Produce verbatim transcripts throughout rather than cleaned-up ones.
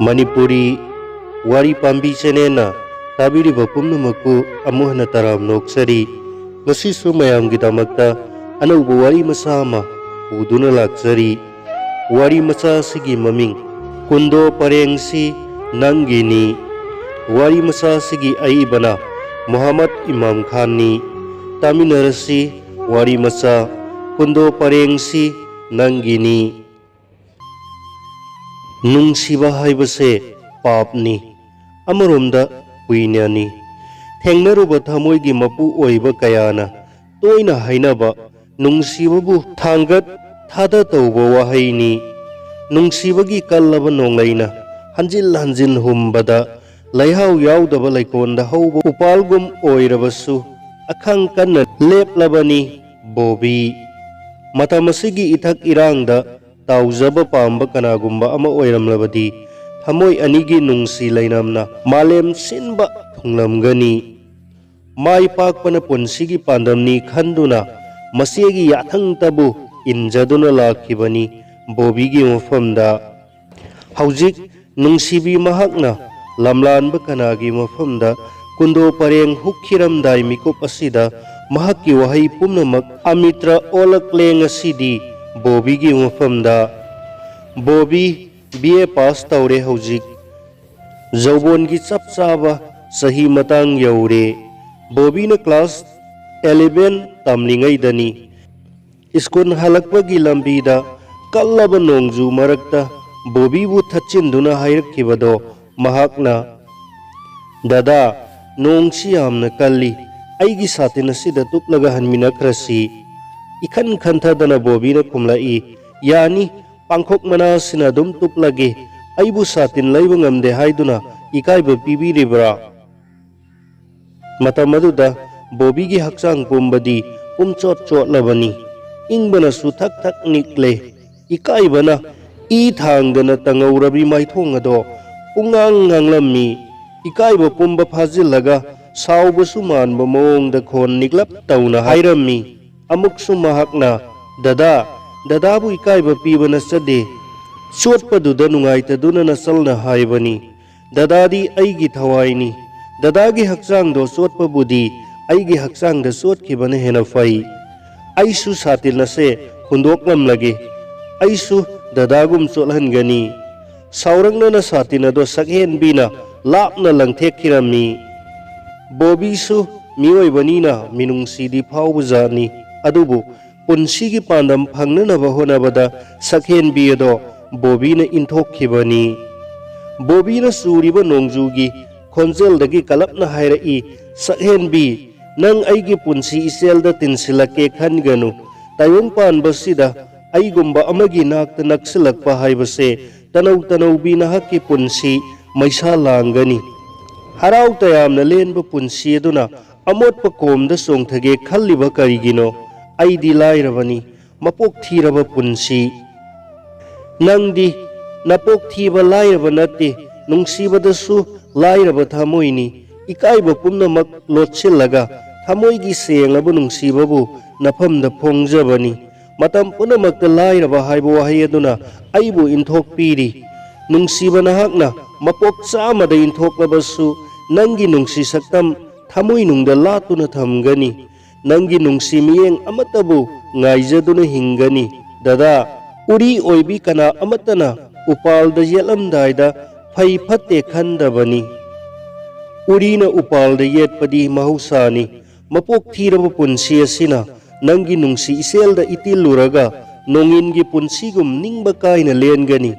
ꯃꯅꯤꯄꯨꯔꯤ ꯋꯥꯔꯤ ꯄꯥꯝꯕꯤ ꯆꯦꯅꯦꯜꯅ ꯇꯥꯕꯤꯔꯤꯕ ꯄꯨꯝꯅꯃꯛꯄꯨ ꯑꯃꯨꯛ ꯍꯟꯅ ꯇꯔꯥꯝꯅ ꯑꯣꯛꯆꯔꯤ꯫ ꯉꯁꯤꯁꯨ ꯃꯌꯥꯝꯒꯤꯗꯃꯛꯇ ꯑꯅꯧꯕ ꯋꯥꯔꯤ ꯃꯆꯥ ꯑꯃ ꯄꯨꯗꯨꯅ ꯂꯥꯛꯆꯔꯤ꯫ ꯋꯥꯔꯤ ꯃꯆꯥ ꯑꯁꯤꯒꯤ ꯃꯃꯤꯡ ꯀꯨꯟꯗꯣ ꯄꯔꯦꯡꯁꯤ ꯅꯪꯒꯤꯅꯤ꯫ ꯋꯥꯔꯤ ꯃꯆꯥ ꯑꯁꯤꯒꯤ ꯑꯏꯕꯅ ꯃꯨꯍꯝꯃꯗ ꯏꯃꯥꯝ ꯈꯥꯟꯅꯤ꯫ ꯇꯥꯃꯤꯟꯅꯔꯁꯤ ꯋꯥꯔꯤ ꯃꯆꯥ ꯀꯨꯟꯗꯣ ꯄꯔꯦꯡꯁꯤ ꯅꯪꯒꯤꯅꯤ꯫ ꯅꯨꯡꯁꯤꯕ ꯍꯥꯏꯕꯁꯦ ꯄꯥꯞꯅꯤ, ꯑꯃꯔꯣꯝꯗ ꯄꯨꯏꯅꯅꯤ꯫ ꯊꯦꯡꯅꯔꯨꯕ ꯊꯃꯣꯏꯒꯤ ꯃꯄꯨ ꯑꯣꯏꯕ ꯀꯌꯥꯅ ꯇꯣꯏꯅ ꯍꯥꯏꯅꯕ ꯅꯨꯡꯁꯤꯕꯕꯨ ꯊꯥꯡꯒꯠ ꯊꯥꯗ ꯇꯧꯕ ꯋꯥꯍꯩꯅꯤ꯫ ꯅꯨꯡꯁꯤꯕꯒꯤ ꯀꯜꯂꯕ ꯅꯣꯡꯂꯩꯅ ꯍꯟꯖꯤꯟ ꯍꯟꯖꯤꯟ ꯍꯨꯝꯕꯗ ꯂꯩꯍꯥꯎ ꯌꯥꯎꯗꯕ ꯂꯩꯀꯣꯜꯗ ꯍꯧꯕ ꯎꯄꯥꯜꯒꯨꯝ ꯑꯣꯏꯔꯕꯁꯨ ꯑꯈꯥꯡ ꯀꯟꯅ ꯂꯦꯞꯂꯕꯅꯤ ꯕꯣꯕꯤ꯫ ꯃꯇꯝ ꯑꯁꯤꯒꯤ ꯏꯊꯛ ꯏꯔꯥꯡꯗ ꯇꯥꯎꯖꯕ ꯄꯥꯝꯕ ꯀꯅꯥꯒꯨꯝꯕ ꯑꯃ ꯑꯣꯏꯔꯝꯂꯕꯗꯤ ꯊꯃꯣꯏ ꯑꯅꯤꯒꯤ ꯅꯨꯡꯁꯤ ꯂꯩꯅꯝꯅ ꯃꯥꯂꯦꯝ ꯁꯤꯟꯕ ꯊꯨꯡꯂꯝꯒꯅꯤ꯫ ꯃꯥꯏ ꯄꯥꯛꯄꯅ ꯄꯨꯟꯁꯤꯒꯤ ꯄꯥꯟꯗꯝꯅꯤ ꯈꯟꯗꯨꯅ ꯃꯆꯦꯒꯤ ꯌꯥꯊꯪꯇꯕꯨ ꯏꯟꯖꯗꯨꯅ ꯂꯥꯛꯈꯤꯕꯅꯤ ꯕꯣꯕꯤꯒꯤ ꯃꯐꯝꯗ꯫ ꯍꯧꯖꯤꯛ ꯅꯨꯡꯁꯤꯕꯤ ꯃꯍꯥꯛꯅ ꯂꯝꯂꯥꯟꯕ ꯀꯅꯥꯒꯤ ꯃꯐꯝꯗ ꯀꯨꯟꯗꯣ ꯄꯔꯦꯡ ꯍꯨꯛꯈꯤꯔꯝꯗꯥꯏ ꯃꯤꯀꯨꯞ ꯑꯁꯤꯗ ꯃꯍꯥꯛꯀꯤ ꯋꯥꯍꯩ ꯄꯨꯝꯅꯃꯛ ꯑꯃꯤꯇ꯭ꯔ ꯑꯣꯜꯂꯛꯂꯦ ꯉꯁꯤꯗꯤ ꯕꯣꯕꯤꯒꯤ ꯃꯐꯝꯗ꯫ ꯕꯣꯕꯤ ꯕꯤ ꯑꯦ ꯄꯥꯁ ꯇꯧꯔꯦ ꯍꯧꯖꯤꯛ꯫ ꯖꯧꯕꯣꯟꯒꯤ ꯆꯞ ꯆꯥꯕ ꯆꯍꯤ ꯃꯇꯥꯡ ꯌꯧꯔꯦ꯫ ꯕꯣꯕꯤꯅ ꯀ꯭ꯂꯥꯁ ꯑꯦꯂꯦꯚꯦꯟ ꯇꯝꯂꯤꯉꯩꯗꯅꯤ꯫ ꯁ꯭ꯀꯨꯜ ꯍꯜꯂꯛꯄꯒꯤ ꯂꯝꯕꯤꯗ ꯀꯜꯂꯕ ꯅꯣꯡꯖꯨ ꯃꯔꯛꯇ ꯕꯣꯕꯤꯕꯨ ꯊꯠꯆꯤꯟꯗꯨꯅ ꯍꯥꯏꯔꯛꯈꯤꯕꯗꯣ ꯃꯍꯥꯛꯅ, "ꯗꯗꯥ, ꯅꯣꯡꯁꯤ ꯌꯥꯝꯅ ꯀꯜꯂꯤ, ꯑꯩꯒꯤ ꯁꯥꯇꯤꯟ ꯑꯁꯤꯗ ꯇꯨꯞꯂꯒ ꯍꯟꯃꯤꯟꯅꯈ꯭ꯔꯁꯤ꯫" ꯏꯈꯟ ꯈꯟꯊꯗꯅ ꯕꯣꯕꯤꯅ ꯈꯨꯝꯂꯛꯏ, "ꯌꯥꯅꯤ, ꯄꯥꯡꯈꯣꯛ ꯃꯅꯥ ꯑꯁꯤꯅ ꯑꯗꯨꯝ ꯇꯨꯞꯂꯒꯦ, ꯑꯩꯕꯨ ꯁꯥꯇꯤꯟ ꯂꯩꯕ ꯉꯝꯗꯦ ꯍꯥꯏꯗꯨꯅ ꯏꯀꯥꯏꯕ ꯄꯤꯕꯤꯔꯤꯕ꯭ꯔꯥ?" ꯃꯇꯝ ꯑꯗꯨꯗ ꯕꯣꯕꯤꯒꯤ ꯍꯛꯆꯥꯡ ꯄꯨꯝꯕꯗꯤ ꯄꯨꯝꯆꯣꯠ ꯆꯣꯠꯂꯕꯅꯤ꯫ ꯏꯪꯕꯅꯁꯨ ꯊꯛ ꯊꯛ ꯅꯤꯛꯂꯦ꯫ ꯏꯀꯥꯏꯕꯅ ꯏ ꯊꯥꯡꯗꯅ ꯇꯪꯍꯧꯔꯕꯤ ꯃꯥꯏꯊꯣꯡ ꯑꯗꯣ ꯄꯨꯡꯉꯥꯡ ꯉꯥꯡꯂꯝꯃꯤ꯫ ꯏꯀꯥꯏꯕ ꯄꯨꯝꯕ ꯐꯥꯖꯤꯜꯂꯒ ꯁꯥꯎꯕꯁꯨ ꯃꯥꯟꯕ ꯃꯑꯣꯡꯗ ꯈꯣꯟ ꯅꯤꯛꯂꯞ ꯇꯧꯅ ꯍꯥꯏꯔꯝꯃꯤ꯫ ꯑꯃꯨꯛꯁꯨ ꯃꯍꯥꯛꯅ, "ꯗꯗꯥ, ꯗꯗꯥꯕꯨ ꯏꯀꯥꯏꯕ ꯄꯤꯕ ꯅꯠꯆꯗꯦ꯫ ꯆꯣꯠꯄꯗꯨꯗ ꯅꯨꯡꯉꯥꯏꯇꯗꯨꯅ ꯅꯆꯜꯅ ꯍꯥꯏꯕꯅꯤ, "ꯗꯗꯥꯗꯤ ꯑꯩꯒꯤ ꯊꯋꯥꯏꯅꯤ, ꯗꯗꯥꯒꯤ ꯍꯛꯆꯥꯡꯗꯣ ꯆꯣꯠꯄꯕꯨꯗꯤ ꯑꯩꯒꯤ ꯍꯛꯆꯥꯡꯗ ꯆꯣꯠꯈꯤꯕꯅ ꯍꯦꯟꯅ ꯐꯩ꯫ ꯑꯩꯁꯨ ꯁꯥꯇꯤꯟ ꯑꯁꯦ ꯍꯨꯟꯗꯣꯛꯂꯝꯂꯒꯦ, ꯑꯩꯁꯨ ꯗꯗꯥꯒꯨꯝ ꯆꯣꯠꯍꯟꯒꯅꯤ"꯫ ꯁꯥꯎꯔꯛꯅꯅ ꯁꯥꯇꯤꯟ ꯑꯗꯣ ꯁꯛꯍꯦꯟꯕꯤꯅ ꯂꯥꯞꯅ ꯂꯪꯊꯦꯛꯈꯤꯔꯝꯃꯤ꯫ ꯕꯣꯕꯤꯁꯨ ꯃꯤꯑꯣꯏꯕꯅꯤꯅ ꯃꯤꯅꯨꯡꯁꯤꯗꯤ ꯐꯥꯎꯕꯖꯥꯠꯅꯤ, ꯑꯗꯨꯕꯨ ꯄꯨꯟꯁꯤꯒꯤ ꯄꯥꯟꯗꯝ ꯐꯪꯅꯅꯕ ꯍꯣꯠꯅꯕꯗ ꯁꯛꯍꯦꯟꯕꯤ ꯑꯗꯣ ꯕꯣꯕꯤꯅ ꯏꯟꯊꯣꯛꯈꯤꯕꯅꯤ꯫ ꯕꯣꯕꯤꯅ ꯆꯨꯔꯤꯕ ꯅꯣꯡꯖꯨꯒꯤ ꯈꯣꯟꯖꯦꯜꯗꯒꯤ ꯀꯂꯞꯅ ꯍꯥꯏꯔꯛꯏ, "ꯁꯛꯍꯦꯟꯕꯤ, ꯅꯪ ꯑꯩꯒꯤ ꯄꯨꯟꯁꯤ ꯏꯆꯦꯜꯗ ꯇꯤꯟꯁꯤꯜꯂꯛꯀꯦ ꯈꯟꯒꯅꯨ꯫ ꯇꯥꯏꯕꯪ ꯄꯥꯟꯕꯁꯤꯗ ꯑꯩꯒꯨꯝꯕ ꯑꯃꯒꯤ ꯅꯥꯛꯇ ꯅꯛꯁꯤꯜꯂꯛꯄ ꯍꯥꯏꯕꯁꯦ ꯇꯅꯧ ꯇꯅꯧꯕꯤ ꯅꯍꯥꯛꯀꯤ ꯄꯨꯟꯁꯤ ꯃꯩꯁꯥ ꯂꯥꯡꯒꯅꯤ꯫ ꯍꯔꯥꯎ ꯇꯌꯥꯝꯅ ꯂꯦꯟꯕ ꯄꯨꯟꯁꯤ ꯑꯗꯨꯅ ꯑꯃꯣꯠꯄ ꯀꯣꯝꯗ ꯆꯣꯡꯊꯒꯦ ꯈꯜꯂꯤꯕ ꯀꯔꯤꯒꯤꯅꯣ? ꯑꯩꯗꯤ ꯂꯥꯏꯔꯕꯅꯤ, ꯃꯄꯣꯛ ꯊꯤꯔꯕ ꯄꯨꯟꯁꯤ"꯫ "ꯅꯪꯗꯤ ꯅꯄꯣꯛ ꯊꯤꯕ ꯂꯥꯏꯔꯕ ꯅꯠꯇꯦ, ꯅꯨꯡꯁꯤꯕꯗꯁꯨ ꯂꯥꯏꯔꯕ ꯊꯃꯣꯏꯅꯤ꯫ ꯏꯀꯥꯏꯕ ꯄꯨꯝꯅꯃꯛ ꯂꯣꯠꯁꯤꯜꯂꯒ ꯊꯃꯣꯏꯒꯤ ꯁꯦꯡꯂꯕ ꯅꯨꯡꯁꯤꯕꯕꯨ ꯅꯐꯝꯗ ꯐꯣꯡꯖꯕꯅꯤ꯫ ꯃꯇꯝ ꯄꯨꯝꯅꯃꯛꯇ ꯂꯥꯏꯔꯕ ꯍꯥꯏꯕ ꯋꯥꯍꯩ ꯑꯗꯨꯅ ꯑꯩꯕꯨ ꯏꯟꯊꯣꯛꯄꯤꯔꯤ꯫ ꯅꯨꯡꯁꯤꯕ ꯅꯍꯥꯛꯅ ꯃꯄꯣꯛ ꯆꯥꯝꯃꯗ ꯏꯟꯊꯣꯛꯂꯕꯁꯨ, ꯅꯪꯒꯤ ꯅꯨꯡꯁꯤ ꯁꯛꯇꯝ ꯊꯃꯣꯏꯅꯨꯡꯗ ꯂꯥꯠꯇꯨꯅ ꯊꯝꯒꯅꯤ꯫ ꯅꯪꯒꯤ ꯅꯨꯡꯁꯤ ꯃꯤꯠꯌꯦꯡ ꯑꯃꯠꯇꯕꯨ ꯉꯥꯏꯖꯗꯨꯅ ꯍꯤꯡꯒꯅꯤ꯫ ꯗꯗꯥ, ꯎꯔꯤ ꯑꯣꯏꯕꯤ ꯀꯅꯥ ꯑꯃꯠꯇꯅ ꯎꯄꯥꯜꯗ ꯌꯦꯠꯂꯝꯗꯥꯏꯗ ꯐꯩ ꯐꯠꯇꯦ ꯈꯟꯗꯕꯅꯤ꯫ ꯎꯔꯤꯅ ꯎꯄꯥꯜꯗ ꯌꯦꯠꯄꯗꯤ ꯃꯍꯧꯁꯥꯅꯤ꯫ ꯃꯄꯣꯛ ꯊꯤꯔꯕ ꯄꯨꯟꯁꯤ ꯑꯁꯤꯅ ꯅꯪꯒꯤ ꯅꯨꯡꯁꯤ ꯏꯆꯦꯜꯗ ꯏꯇꯤꯜꯂꯨꯔꯒ ꯅꯣꯡꯏꯟꯒꯤ ꯄꯨꯟꯁꯤꯒꯨꯝ ꯅꯤꯡꯕ ꯀꯥꯏꯅ ꯂꯦꯟꯒꯅꯤ꯫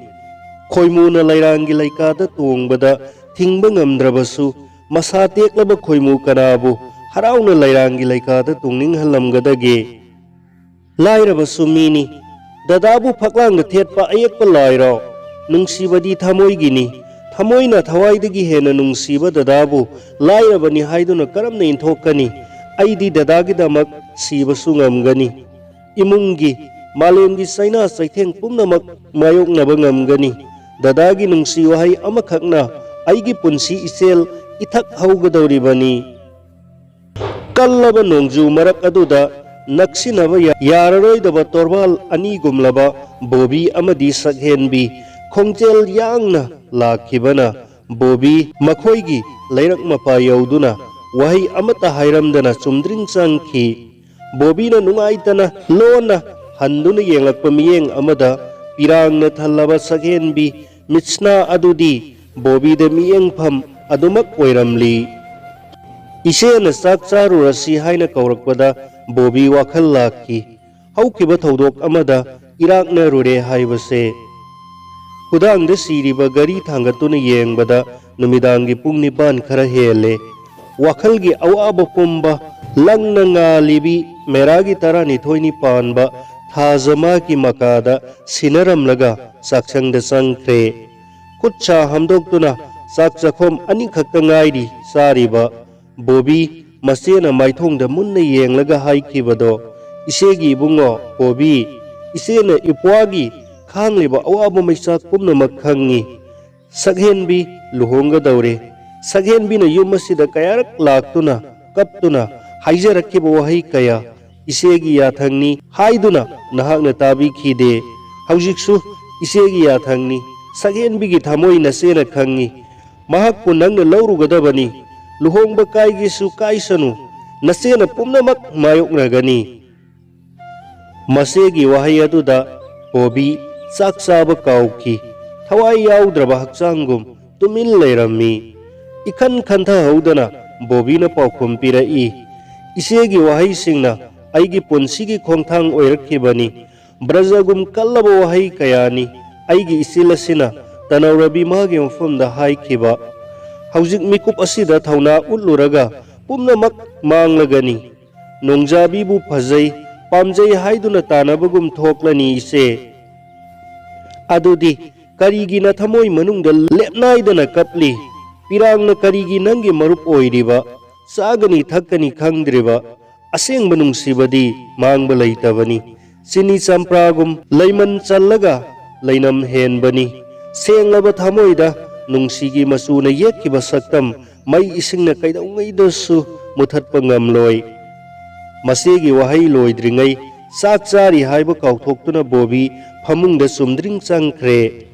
ꯈꯣꯏꯃꯨꯅ ꯂꯩꯔꯥꯡꯒꯤ ꯂꯩꯀꯥꯗ ꯇꯣꯡꯕꯗ ꯊꯤꯡꯕ ꯉꯝꯗ꯭ꯔꯕꯁꯨ, ꯃꯁꯥ ꯇꯦꯛꯂꯕ ꯈꯣꯏꯃꯨ ꯀꯅꯥꯕꯨ ꯍꯔꯥꯎꯅ ꯂꯩꯔꯥꯡꯒꯤ ꯂꯩꯀꯥꯗ ꯇꯣꯡꯅꯤꯡꯍꯜꯂꯝꯒꯗꯒꯦ? ꯂꯥꯏꯔꯕꯁꯨ ꯃꯤꯅꯤ꯫ ꯗꯗꯥꯕꯨ ꯐꯛꯂꯥꯡꯗ ꯊꯦꯠꯄ ꯑꯌꯦꯛꯄ ꯂꯥꯏꯔꯣ? ꯅꯨꯡꯁꯤꯕꯗꯤ ꯊꯃꯣꯏꯒꯤꯅꯤ꯫ ꯊꯃꯣꯏꯅ ꯊꯋꯥꯏꯗꯒꯤ ꯍꯦꯟꯅ ꯅꯨꯡꯁꯤꯕ ꯗꯗꯥꯕꯨ ꯂꯥꯏꯔꯕꯅꯤ ꯍꯥꯏꯗꯨꯅ ꯀꯔꯝꯅ ꯏꯟꯊꯣꯛꯀꯅꯤ? ꯑꯩꯗꯤ ꯗꯗꯥꯒꯤꯗꯃꯛ ꯁꯤꯕꯁꯨ ꯉꯝꯒꯅꯤ꯫ ꯏꯃꯨꯡꯒꯤ, ꯃꯥꯂꯦꯝꯒꯤ ꯆꯩꯅꯥ ꯆꯩꯊꯦꯡ ꯄꯨꯝꯅꯃꯛ ꯃꯥꯌꯣꯛꯅꯕ ꯉꯝꯒꯅꯤ꯫ ꯗꯗꯥꯒꯤ ꯅꯨꯡꯁꯤ ꯋꯥꯍꯩ ꯑꯃꯈꯛꯅ ꯑꯩꯒꯤ ꯄꯨꯟꯁꯤ ꯏꯆꯦꯜ ꯏꯊꯛ ꯍꯧꯒꯗꯧꯔꯤꯕꯅꯤ꯫ ꯀꯜꯂꯕ ꯅꯣꯡꯖꯨ ꯃꯔꯛ ꯑꯗꯨꯗ ꯅꯛꯁꯤꯟꯅꯕ ꯌꯥ-, ꯌꯥꯔꯔꯣꯏꯗꯕ ꯇꯣꯔꯕꯥꯜ ꯑꯅꯤꯒꯨꯝꯂꯕ ꯕꯣꯕꯤ ꯑꯃꯗꯤ ꯁꯛꯍꯦꯟꯕꯤ ꯈꯣꯡꯖꯦꯜ ꯌꯥꯡꯅ ꯂꯥꯛꯈꯤꯕꯅ ꯕꯣꯕꯤ ꯃꯈꯣꯏꯒꯤ ꯂꯩꯔꯛ ꯃꯄꯥ ꯌꯧꯗꯨꯅ ꯋꯥꯍꯩ ꯑꯃꯠꯇ ꯍꯥꯏꯔꯝꯗꯅ ꯆꯨꯝꯗ꯭ꯔꯤꯡ ꯆꯪꯈꯤ꯫ ꯕꯣꯕꯤꯅ ꯅꯨꯡꯉꯥꯏꯇꯅ ꯂꯣꯟꯅ ꯍꯟꯗꯨꯅ ꯌꯦꯡꯂꯛꯄ ꯃꯤꯠꯌꯦꯡ ꯑꯃꯗ ꯄꯤꯔꯥꯡꯅ ꯊꯜꯂꯕ ꯁꯛꯍꯦꯟꯕꯤ ꯃꯤꯠꯁꯅꯥ ꯑꯗꯨꯗꯤ ꯕꯣꯕꯤꯗ ꯃꯤꯠꯌꯦꯡꯐꯝ ꯑꯗꯨꯃꯛ ꯑꯣꯏꯔꯝꯂꯤ꯫ ꯏꯆꯦꯅ ꯆꯥꯛ ꯆꯥꯔꯨꯔꯁꯤ ꯍꯥꯏꯅ ꯀꯧꯔꯛꯄꯗ ꯕꯣꯕꯤ ꯋꯥꯈꯜ ꯂꯥꯛꯈꯤ꯫ ꯍꯧꯈꯤꯕ ꯊꯧꯗꯣꯛ ꯑꯃꯗ ꯏꯔꯥꯛꯅꯔꯨꯔꯦ ꯍꯥꯏꯕꯁꯦ꯫ ꯈꯨꯗꯥꯡꯗ ꯁꯤꯔꯤꯕ ꯘꯔꯤ ꯊꯥꯡꯒꯠꯇꯨꯅ ꯌꯦꯡꯕꯗ ꯅꯨꯃꯤꯗꯥꯡꯒꯤ ꯄꯨꯡ ꯅꯤꯄꯥꯟ ꯈꯔ ꯍꯦꯜꯂꯦ꯫ ꯋꯥꯈꯜꯒꯤ ꯑꯋꯥꯕ ꯄꯨꯝꯕ ꯂꯪꯅ ꯉꯥꯜꯂꯤꯕꯤ ꯃꯦꯔꯥꯒꯤ ꯇꯔꯥꯅꯤꯊꯣꯏꯅꯤ ꯄꯥꯟꯕ ꯊꯥꯖ ꯃꯥꯒꯤ ꯃꯀꯥꯗ ꯁꯤꯟꯅꯔꯝꯂꯒ ꯆꯥꯛꯁꯪꯗ ꯆꯪꯈ꯭ꯔꯦ꯫ ꯈꯨꯠ ꯁꯥ ꯍꯥꯝꯗꯣꯛꯇꯨꯅ ꯆꯥꯛ ꯆꯥꯛꯈꯣꯝ ꯑꯅꯤꯈꯛꯇ ꯉꯥꯏꯔꯤ ꯆꯥꯔꯤꯕ ꯕꯣꯕꯤ ꯃꯆꯦꯅ ꯃꯥꯏꯊꯣꯡꯗ ꯃꯨꯟꯅ ꯌꯦꯡꯂꯒ ꯍꯥꯏꯈꯤꯕꯗꯣ, "ꯏꯆꯦꯒꯤ ꯏꯕꯨꯡꯉꯣ ꯕꯣꯕꯤ, ꯏꯆꯦꯅ ꯏꯄ꯭ꯋꯥꯒꯤ ꯈꯥꯡꯂꯤꯕ ꯑꯋꯥꯕ ꯃꯩꯆꯥꯛ ꯄꯨꯝꯅꯃꯛ ꯈꯪꯉꯤ꯫ ꯁꯛꯍꯦꯟꯕꯤ ꯂꯨꯍꯣꯡꯒꯗꯧꯔꯦ꯫" ꯁꯛꯍꯦꯟꯕꯤꯅ ꯌꯨꯝ ꯑꯁꯤꯗ ꯀꯌꯥꯔꯛ ꯂꯥꯛꯇꯨꯅ, ꯀꯞꯇꯨꯅ ꯍꯥꯏꯖꯔꯛꯈꯤꯕ ꯋꯥꯍꯩ ꯀꯌꯥ, "ꯏꯆꯦꯒꯤ ꯌꯥꯊꯪꯅꯤ" ꯍꯥꯏꯗꯨꯅ ꯅꯍꯥꯛꯅ ꯇꯥꯕꯤꯈꯤꯗꯦ꯫ ꯍꯧꯖꯤꯛꯁꯨ "ꯏꯆꯦꯒꯤ ꯌꯥꯊꯪꯅꯤ, ꯁꯛꯍꯦꯟꯕꯤꯒꯤ ꯊꯃꯣꯏ ꯅꯆꯦꯅ ꯈꯪꯉꯤ꯫ ꯃꯍꯥꯛꯄꯨ ꯅꯪꯅ ꯂꯧꯔꯨꯒꯗꯕꯅꯤ꯫ ꯂꯨꯍꯣꯡꯕ ꯀꯥꯏꯒꯦꯁꯨ ꯀꯥꯏꯁꯅꯨ, ꯅꯆꯦꯅ ꯄꯨꯝꯅꯃꯛ ꯃꯥꯌꯣꯛꯅꯒꯅꯤ꯫" ꯃꯆꯦꯒꯤ ꯋꯥꯍꯩ ꯑꯗꯨꯗ ꯕꯣꯕꯤ ꯆꯥꯛ ꯆꯥꯕ ꯀꯥꯎꯈꯤ꯫ ꯊꯋꯥꯏ ꯌꯥꯎꯗ꯭ꯔꯕ ꯍꯛꯆꯥꯡꯒꯨꯝ ꯇꯨꯃꯤꯟ ꯂꯩꯔꯝꯃꯤ꯫ ꯏꯈꯟ ꯈꯟꯊꯍꯧꯗꯅ ꯕꯣꯕꯤꯅ ꯄꯥꯎꯈꯨꯝ ꯄꯤꯔꯛꯏ, "ꯏꯆꯦꯒꯤ ꯋꯥꯍꯩꯁꯤꯡꯅ ꯑꯩꯒꯤ ꯄꯨꯟꯁꯤꯒꯤ ꯈꯣꯡꯊꯥꯡ ꯑꯣꯏꯔꯛꯈꯤꯕꯅꯤ꯫ ꯕ꯭ꯔꯖꯒꯨꯝ ꯀꯜꯂꯕ ꯋꯥꯍꯩ ꯀꯌꯥꯅꯤ ꯑꯩꯒꯤ ꯏꯆꯤꯜ ꯑꯁꯤꯅ ꯇꯅꯧꯔꯕꯤ ꯃꯥꯒꯤ ꯃꯐꯝꯗ ꯍꯥꯏꯈꯤꯕ꯫ ꯍꯧꯖꯤꯛ ꯃꯤꯀꯨꯞ ꯑꯁꯤꯗ ꯊꯧꯅꯥ ꯎꯠꯂꯨꯔꯒ ꯄꯨꯝꯅꯃꯛ ꯃꯥꯡꯂꯒꯅꯤ꯫ ꯅꯣꯡꯖꯥꯕꯤꯕꯨ ꯐꯖꯩ, ꯄꯥꯝꯖꯩ ꯍꯥꯏꯗꯨꯅ ꯇꯥꯟꯅꯕꯒꯨꯝ ꯊꯣꯛꯂꯅꯤ ꯏꯆꯦ꯫ ꯑꯗꯨꯗꯤ ꯀꯔꯤꯒꯤ ꯅꯊꯃꯣꯏ ꯃꯅꯨꯡꯗ ꯂꯦꯞꯅꯥꯏꯗꯅ ꯀꯞꯂꯤ? ꯄꯤꯔꯥꯡꯅ ꯀꯔꯤꯒꯤ ꯅꯪꯒꯤ ꯃꯔꯨꯞ ꯑꯣꯏꯔꯤꯕ? ꯆꯥꯒꯅꯤ ꯊꯛꯀꯅꯤ ꯈꯪꯗ꯭ꯔꯤꯕ? ꯑꯁꯦꯡꯕ ꯅꯨꯡꯁꯤꯕꯗꯤ ꯃꯥꯡꯕ ꯂꯩꯇꯕꯅꯤ꯫ ꯆꯤꯅꯤ ꯆꯝꯄ꯭ꯔꯥꯒꯨꯝ ꯂꯩꯃꯟ ꯆꯜꯂꯒ ꯂꯩꯅꯝ ꯍꯦꯟꯕꯅꯤ꯫ ꯁꯦꯡꯂꯕ ꯊꯃꯣꯏꯗ ꯅꯨꯡꯁꯤꯒꯤ ꯃꯆꯨꯅ ꯌꯦꯛꯈꯤꯕ ꯁꯛꯇꯝ ꯃꯩ ꯏꯁꯤꯡꯅ ꯀꯩꯗꯧꯉꯩꯗꯁꯨ ꯃꯨꯊꯠꯄ ꯉꯝꯂꯣꯏ꯫ ꯃꯆꯦꯒꯤ ꯋꯥꯍꯩ ꯂꯣꯏꯗ꯭ꯔꯤꯉꯩ ꯆꯥꯛ ꯆꯥꯔꯤ ꯍꯥꯏꯕ ꯀꯥꯎꯊꯣꯛꯇꯨꯅ ꯕꯣꯕꯤ ꯐꯃꯨꯡꯗ ꯆꯨꯝꯗ꯭ꯔꯤꯡ ꯆꯪꯈ꯭ꯔꯦ꯫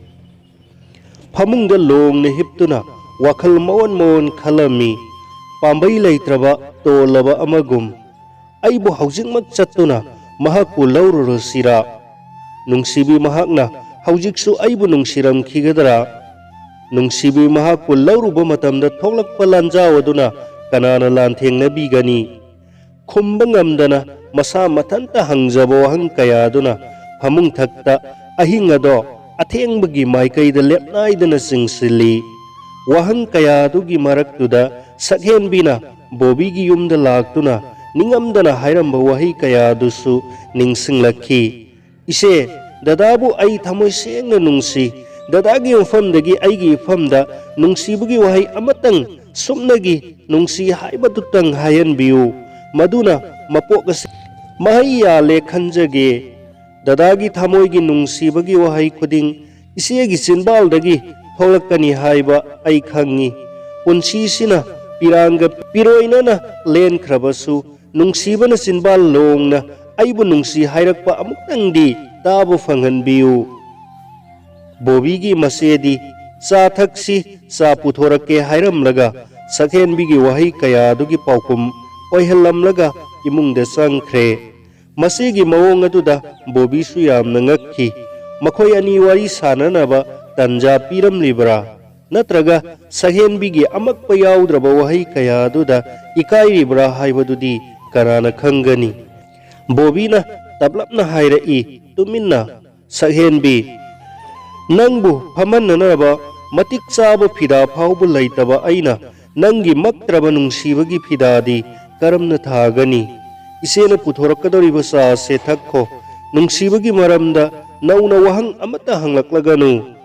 ꯐꯃꯨꯡꯗ ꯂꯣꯡꯅ ꯍꯤꯞꯇꯨꯅ ꯋꯥꯈꯜ ꯃꯑꯣꯟ ꯃꯑꯣꯟ ꯈꯜꯂꯝꯃꯤ꯫ ꯄꯥꯝꯕꯩ ꯂꯩꯇ꯭ꯔꯕ ꯇꯣꯜꯂꯕ ꯑꯃꯒꯨꯝ꯫ "ꯑꯩꯕꯨ ꯍꯧꯖꯤꯛꯃꯛ ꯆꯠꯇꯨꯅ ꯃꯍꯥꯛꯄꯨ ꯂꯧꯔꯨꯔꯁꯤꯔꯥ? ꯅꯨꯡꯁꯤꯕꯤ ꯃꯍꯥꯛꯅ ꯍꯧꯖꯤꯛꯁꯨ ꯑꯩꯕꯨ ꯅꯨꯡꯁꯤꯔꯝꯈꯤꯒꯗ꯭ꯔꯥ? ꯅꯨꯡꯁꯤꯕꯤ ꯃꯍꯥꯛꯄꯨ ꯂꯧꯔꯨꯕ ꯃꯇꯝꯗ ꯊꯣꯛꯂꯛꯄ ꯂꯥꯟꯖꯥꯎ ꯑꯗꯨꯅ ꯀꯅꯥꯅ ꯂꯥꯟꯊꯦꯡꯅꯕꯤꯒꯅꯤ?" ꯈꯨꯝꯕ ꯉꯝꯗꯅ ꯃꯁꯥ ꯃꯊꯟꯇ ꯍꯪꯖꯕ ꯋꯥꯍꯪ ꯀꯌꯥ ꯑꯗꯨꯅ ꯐꯃꯨꯡ ꯊꯛꯇ ꯑꯍꯤꯡ ꯑꯗꯣ ꯑꯊꯦꯡꯕꯒꯤ ꯃꯥꯏꯀꯩꯗ ꯂꯦꯞꯅꯥꯏꯗꯅ ꯆꯤꯡꯁꯤꯜꯂꯤ꯫ ꯋꯥꯍꯪ ꯀꯌꯥ ꯑꯗꯨꯒꯤ ꯃꯔꯛꯇꯨꯗ ꯁꯛꯍꯦꯟꯕꯤꯅ ꯕꯣꯕꯤꯒꯤ ꯌꯨꯝꯗ ꯂꯥꯛꯇꯨꯅ ꯅꯤꯡꯉꯝꯗꯅ ꯍꯥꯏꯔꯝꯕ ꯋꯥꯍꯩ ꯀꯌꯥ ꯑꯗꯨꯁꯨ ꯅꯤꯡꯁꯤꯡꯂꯛꯈꯤ꯫ "ꯏꯆꯦ, ꯗꯗꯥꯕꯨ ꯑꯩ ꯊꯃꯣꯏ ꯁꯦꯡꯅ ꯅꯨꯡꯁꯤ꯫ ꯗꯗꯥꯒꯤ ꯃꯐꯝꯗꯒꯤ ꯑꯩꯒꯤ ꯏꯐꯝꯗ ꯅꯨꯡꯁꯤꯕꯒꯤ ꯋꯥꯍꯩ ꯑꯃꯇꯪ, ꯁꯨꯞꯅꯒꯤ ꯅꯨꯡꯁꯤ ꯍꯥꯏꯕꯗꯨꯇꯪ ꯍꯥꯏꯍꯟꯕꯤꯌꯨ꯫ ꯃꯗꯨꯅ ꯃꯄꯣꯛ ꯑꯁꯤ ꯃꯍꯩ ꯌꯥꯜꯂꯦ ꯈꯟꯖꯒꯦ꯫ ꯗꯗꯥꯒꯤ ꯊꯃꯣꯏꯒꯤ ꯅꯨꯡꯁꯤꯕꯒꯤ ꯋꯥꯍꯩ ꯈꯨꯗꯤꯡ ꯏꯆꯦꯒꯤ ꯆꯤꯟꯕꯥꯜꯗꯒꯤ ꯊꯣꯛꯂꯛꯀꯅꯤ ꯍꯥꯏꯕ ꯑꯩ ꯈꯪꯏ꯫ ꯄꯨꯟꯁꯤꯁꯤꯅ ꯄꯤꯔꯥꯡꯒ ꯄꯤꯔꯣꯏꯅꯅ ꯂꯦꯟꯈ꯭ꯔꯕꯁꯨ, ꯅꯨꯡꯁꯤꯕꯅ ꯆꯤꯟꯕꯥꯜ ꯂꯣꯡꯅ ꯑꯩꯕꯨ ꯅꯨꯡꯁꯤ ꯍꯥꯏꯔꯛꯄ ꯑꯃꯨꯛꯇꯪꯗꯤ ꯇꯥꯕ ꯐꯪꯍꯟꯕꯤꯌꯨ꯫" ꯕꯣꯕꯤꯒꯤ ꯃꯆꯦꯗꯤ "ꯆꯥ ꯊꯛꯁꯤ, ꯆꯥ ꯄꯨꯊꯣꯔꯛꯀꯦ" ꯍꯥꯏꯔꯝꯂꯒ ꯁꯛꯍꯦꯟꯕꯤꯒꯤ ꯋꯥꯍꯩ ꯀꯌꯥ ꯑꯗꯨꯒꯤ ꯄꯥꯎꯈꯨꯝ ꯑꯣꯏꯍꯜꯂꯝꯂꯒ ꯏꯃꯨꯡꯗ ꯆꯪꯈ꯭ꯔꯦ꯫ ꯃꯆꯦꯒꯤ ꯃꯑꯣꯡ ꯑꯗꯨꯗ ꯕꯣꯕꯤꯁꯨ ꯌꯥꯝꯅ ꯉꯛꯈꯤ꯫ ꯃꯈꯣꯏ ꯑꯅꯤ ꯋꯥꯔꯤ ꯁꯥꯅꯅꯕ ꯇꯟꯖꯥ ꯄꯤꯔꯝꯂꯤꯕ꯭ꯔꯥ? ꯅꯠꯇ꯭ꯔꯒ ꯁꯛꯍꯦꯟꯕꯤꯒꯤ ꯑꯃꯛꯄ ꯌꯥꯎꯗ꯭ꯔꯕ ꯋꯥꯍꯩ ꯀꯌꯥ ꯑꯗꯨꯗ ꯏꯀꯥꯏꯔꯤꯕ꯭ꯔꯥ ꯍꯥꯏꯕꯗꯨꯗꯤ ꯀꯅꯥꯅ ꯈꯪꯒꯅꯤ? ꯕꯣꯕꯤꯅ ꯇꯞꯂꯞꯅ ꯍꯥꯏꯔꯛꯏ, ꯇꯨꯃꯤꯟꯅ, "ꯁꯛꯍꯦꯟꯕꯤ, ꯅꯪꯕꯨ ꯐꯝꯍꯟꯅꯅꯕ ꯃꯇꯤꯛ ꯆꯥꯕ ꯐꯤꯗꯥ ꯐꯥꯎꯕ ꯂꯩꯇꯕ ꯑꯩꯅ ꯅꯪꯒꯤ ꯃꯛꯇ꯭ꯔꯕ ꯅꯨꯡꯁꯤꯕꯒꯤ ꯐꯤꯗꯥꯗꯤ ꯀꯔꯝꯅ ꯊꯥꯒꯅꯤ? ꯏꯆꯦꯅ ꯄꯨꯊꯣꯔꯛꯀꯗꯧꯔꯤꯕ ꯆꯥ ꯑꯁꯦ ꯊꯛꯈꯣ꯫ ꯅꯨꯡꯁꯤꯕꯒꯤ ꯃꯔꯝꯗ ꯅꯧꯅ ꯋꯥꯍꯪ ꯑꯃꯠꯇ ꯍꯪꯂꯛꯂꯒꯅꯨ꯫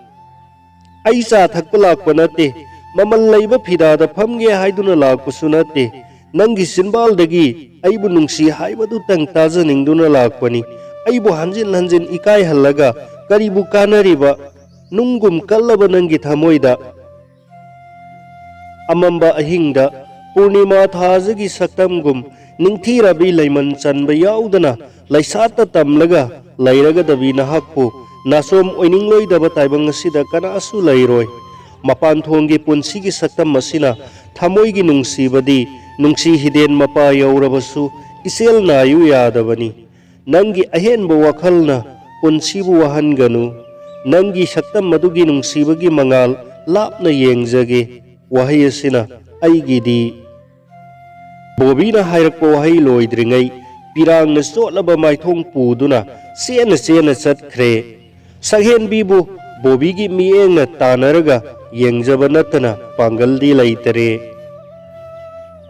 ꯑꯩ ꯆꯥ ꯊꯛꯄ ꯂꯥꯛꯄ ꯅꯠꯇꯦ, ꯃꯃꯜ ꯂꯩꯕ ꯐꯤꯗꯥꯗ ꯐꯝꯒꯦ ꯍꯥꯏꯗꯨꯅ ꯂꯥꯛꯄꯁꯨ ꯅꯠꯇꯦ꯫ ꯅꯪꯒꯤ ꯆꯤꯟꯕꯥꯜꯗꯒꯤ ꯑꯩꯕꯨ ꯅꯨꯡꯁꯤ ꯍꯥꯏꯕꯗꯨꯇꯪ ꯇꯥꯖꯅꯤꯡꯗꯨꯅ ꯂꯥꯛꯄꯅꯤ꯫ ꯑꯩꯕꯨ ꯍꯟꯖꯤꯟ ꯍꯟꯖꯤꯟ ꯏꯀꯥꯏꯍꯜꯂꯒ ꯀꯔꯤꯕꯨ ꯀꯥꯟꯅꯔꯤꯕ? ꯅꯨꯡꯒꯨꯝ ꯀꯜꯂꯕ ꯅꯪꯒꯤ ꯊꯃꯣꯏꯗ ꯑꯃꯝꯕ ꯑꯍꯤꯡꯗ ꯄꯨꯔꯅꯤꯃꯥ ꯊꯥꯖꯒꯤ ꯁꯛꯇꯝꯒꯨꯝ ꯅꯤꯡꯊꯤꯔꯕꯤ ꯂꯩꯃꯟ ꯆꯟꯕ ꯌꯥꯎꯗꯅ ꯂꯩꯁꯥꯠꯇ ꯇꯝꯂꯒ ꯂꯩꯔꯒꯗꯕꯤ ꯅꯍꯥꯛꯄꯨ ꯅꯥꯆꯣꯝ ꯑꯣꯏꯅꯤꯡꯂꯣꯏꯗꯕ ꯇꯥꯏꯕꯪ ꯑꯁꯤꯗ ꯀꯅꯥꯁꯨ ꯂꯩꯔꯣꯏ꯫ ꯃꯄꯥꯟ ꯊꯣꯡꯒꯤ ꯄꯨꯟꯁꯤꯒꯤ ꯁꯛꯇꯝ ꯑꯁꯤꯅ ꯊꯃꯣꯏꯒꯤ ꯅꯨꯡꯁꯤꯕꯗꯤ ꯅꯨꯡꯁꯤ ꯍꯤꯗꯦꯟ ꯃꯄꯥ ꯌꯧꯔꯕꯁꯨ ꯏꯆꯦꯜ ꯅꯥꯏꯌꯨ ꯌꯥꯗꯕꯅꯤ꯫ ꯅꯪꯒꯤ ꯑꯍꯦꯟꯕ ꯋꯥꯈꯜꯅ ꯄꯨꯟꯁꯤꯕꯨ ꯋꯥꯍꯟꯒꯅꯨ꯫ ꯅꯪꯒꯤ ꯁꯛꯇꯝ ꯑꯗꯨꯒꯤ ꯅꯨꯡꯁꯤꯕꯒꯤ ꯃꯉꯥꯜ ꯂꯥꯞꯅ ꯌꯦꯡꯖꯒꯦ꯫ ꯋꯥꯍꯩ ꯑꯁꯤꯅ ꯑꯩꯒꯤꯗꯤ꯫ ꯕꯣꯕꯤꯅ ꯍꯥꯏꯔꯛꯄ ꯋꯥꯍꯩ ꯂꯣꯏꯗ꯭ꯔꯤꯉꯩ ꯄꯤꯔꯥꯡꯅ ꯆꯣꯠꯂꯕ ꯃꯥꯏꯊꯣꯡ ꯄꯨꯗꯨꯅ ꯆꯦꯟꯅ ꯆꯦꯟꯅ ꯆꯠꯈ꯭ꯔꯦ꯫ ꯁꯛꯍꯦꯟꯕꯤꯕꯨ ꯕꯣꯕꯤꯒꯤ ꯃꯤꯠꯌꯦꯡꯅ ꯇꯥꯟꯅꯔꯒ ꯌꯦꯡꯖꯕ ꯅꯠꯇꯅ ꯄꯥꯡꯒꯜꯗꯤ ꯂꯩꯇꯔꯦ꯫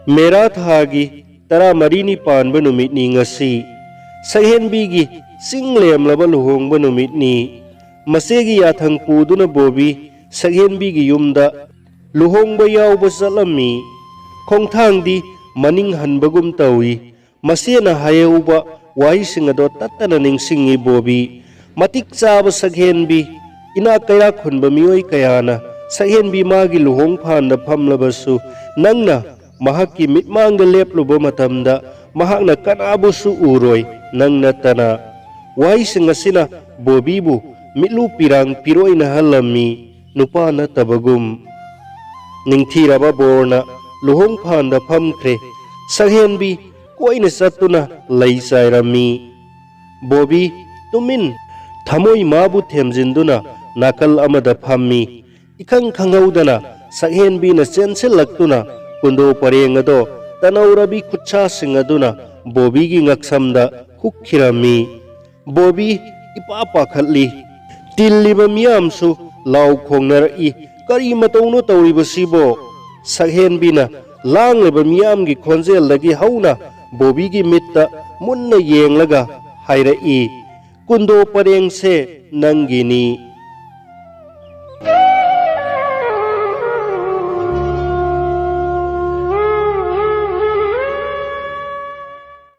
ꯃꯦꯔꯥ ꯊꯥꯒꯤ ꯇꯔꯥꯃꯔꯤꯅꯤ ꯄꯥꯟꯕ ꯅꯨꯃꯤꯠꯅꯤ ꯉꯁꯤ꯫ ꯁꯛꯍꯦꯟꯕꯤꯒꯤ ꯆꯤꯡ ꯂꯦꯝꯂꯕ ꯂꯨꯍꯣꯡꯕ ꯅꯨꯃꯤꯠꯅꯤ꯫ ꯃꯆꯦꯒꯤ ꯌꯥꯊꯪ ꯄꯨꯗꯨꯅ ꯕꯣꯕꯤ ꯁꯛꯍꯦꯟꯕꯤꯒꯤ ꯌꯨꯝꯗ ꯂꯨꯍꯣꯡꯕ ꯌꯥꯎꯕ ꯆꯠꯂꯝꯃꯤ꯫ ꯈꯣꯡꯊꯥꯡꯗꯤ ꯃꯅꯤꯡ ꯍꯟꯕꯒꯨꯝ ꯇꯧꯏ꯫ ꯃꯆꯦꯅ ꯍꯥꯏꯍꯧꯕ ꯋꯥꯍꯩꯁꯤꯡ ꯑꯗꯣ ꯇꯠꯇꯅ ꯅꯤꯡꯁꯤꯡꯉꯤ ꯕꯣꯕꯤ꯫ ꯃꯇꯤꯛ ꯆꯥꯕ ꯁꯛꯍꯦꯟꯕꯤ, ꯏꯅꯥꯛ ꯀꯩꯔꯥꯛ ꯈꯨꯟꯕ ꯃꯤꯑꯣꯏ ꯀꯌꯥꯅ ꯁꯛꯍꯦꯟꯕꯤ ꯃꯥꯒꯤ ꯂꯨꯍꯣꯡ ꯐꯥꯟꯗ ꯐꯝꯂꯕꯁꯨ, ꯅꯪꯅ ꯃꯍꯥꯛꯀꯤ ꯃꯤꯠꯃꯥꯡꯗ ꯂꯦꯞꯂꯨꯕ ꯃꯇꯝꯗ ꯃꯍꯥꯛꯅ ꯀꯅꯥꯕꯨꯁꯨ ꯎꯔꯣꯏ, ꯅꯪ ꯅꯠꯇꯅ꯫ ꯋꯥꯍꯩꯁꯤꯡ ꯑꯁꯤꯅ ꯕꯣꯕꯤꯕꯨ ꯃꯤꯠꯂꯨ ꯄꯤꯔꯥꯡ ꯄꯤꯔꯣꯏꯅꯍꯜꯂꯝꯃꯤ, ꯅꯨꯄꯥ ꯅꯠꯇꯕꯒꯨꯝ꯫ ꯅꯤꯡꯊꯤꯔꯕ ꯕꯣꯔꯅ ꯂꯨꯍꯣꯡ ꯐꯥꯟꯗ ꯐꯝꯈ꯭ꯔꯦ꯫ ꯁꯛꯍꯦꯟꯕꯤ ꯀꯣꯏꯅ ꯆꯠꯇꯨꯅ ꯂꯩ ꯆꯥꯏꯔꯝꯃꯤ꯫ ꯕꯣꯕꯤ ꯇꯨꯃꯤꯟ ꯊꯃꯣꯏ ꯃꯥꯕꯨ ꯊꯦꯝꯖꯤꯟꯗꯨꯅ ꯅꯥꯀꯜ ꯑꯃꯗ ꯐꯝꯃꯤ꯫ ꯏꯈꯪ ꯈꯪꯍꯧꯗꯅ ꯁꯛꯍꯦꯟꯕꯤꯅ ꯆꯦꯟꯁꯤꯜꯂꯛꯇꯨꯅ ꯀꯨꯟꯗꯣ ꯄꯔꯦꯡ ꯑꯗꯣ ꯇꯅꯧꯔꯕꯤ ꯈꯨꯠꯁꯥꯁꯤꯡ ꯑꯗꯨꯅ ꯕꯣꯕꯤꯒꯤ ꯉꯛꯁꯝꯗ ꯍꯨꯛꯈꯤꯔꯝꯃꯤ꯫ ꯕꯣꯕꯤ ꯏꯄꯥ ꯄꯥꯈꯠꯂꯤ꯫ ꯇꯤꯜꯂꯤꯕ ꯃꯤꯌꯥꯝꯁꯨ ꯂꯥꯎ ꯈꯣꯡꯅꯔꯛꯏ꯫ "ꯀꯔꯤ ꯃꯇꯧꯅꯣ ꯇꯧꯔꯤꯕꯁꯤꯕꯣ?" ꯁꯛꯍꯦꯟꯕꯤꯅ ꯂꯥꯡꯂꯤꯕ ꯃꯤꯌꯥꯝꯒꯤ ꯈꯣꯟꯖꯦꯜꯗꯒꯤ ꯍꯧꯅ ꯕꯣꯕꯤꯒꯤ ꯃꯤꯠꯇ ꯃꯨꯟꯅ ꯌꯦꯡꯂꯒ ꯍꯥꯏꯔꯛꯏ, "ꯀꯨꯟꯗꯣ ꯄꯔꯦꯡꯁꯦ ꯅꯪꯒꯤꯅꯤ꯫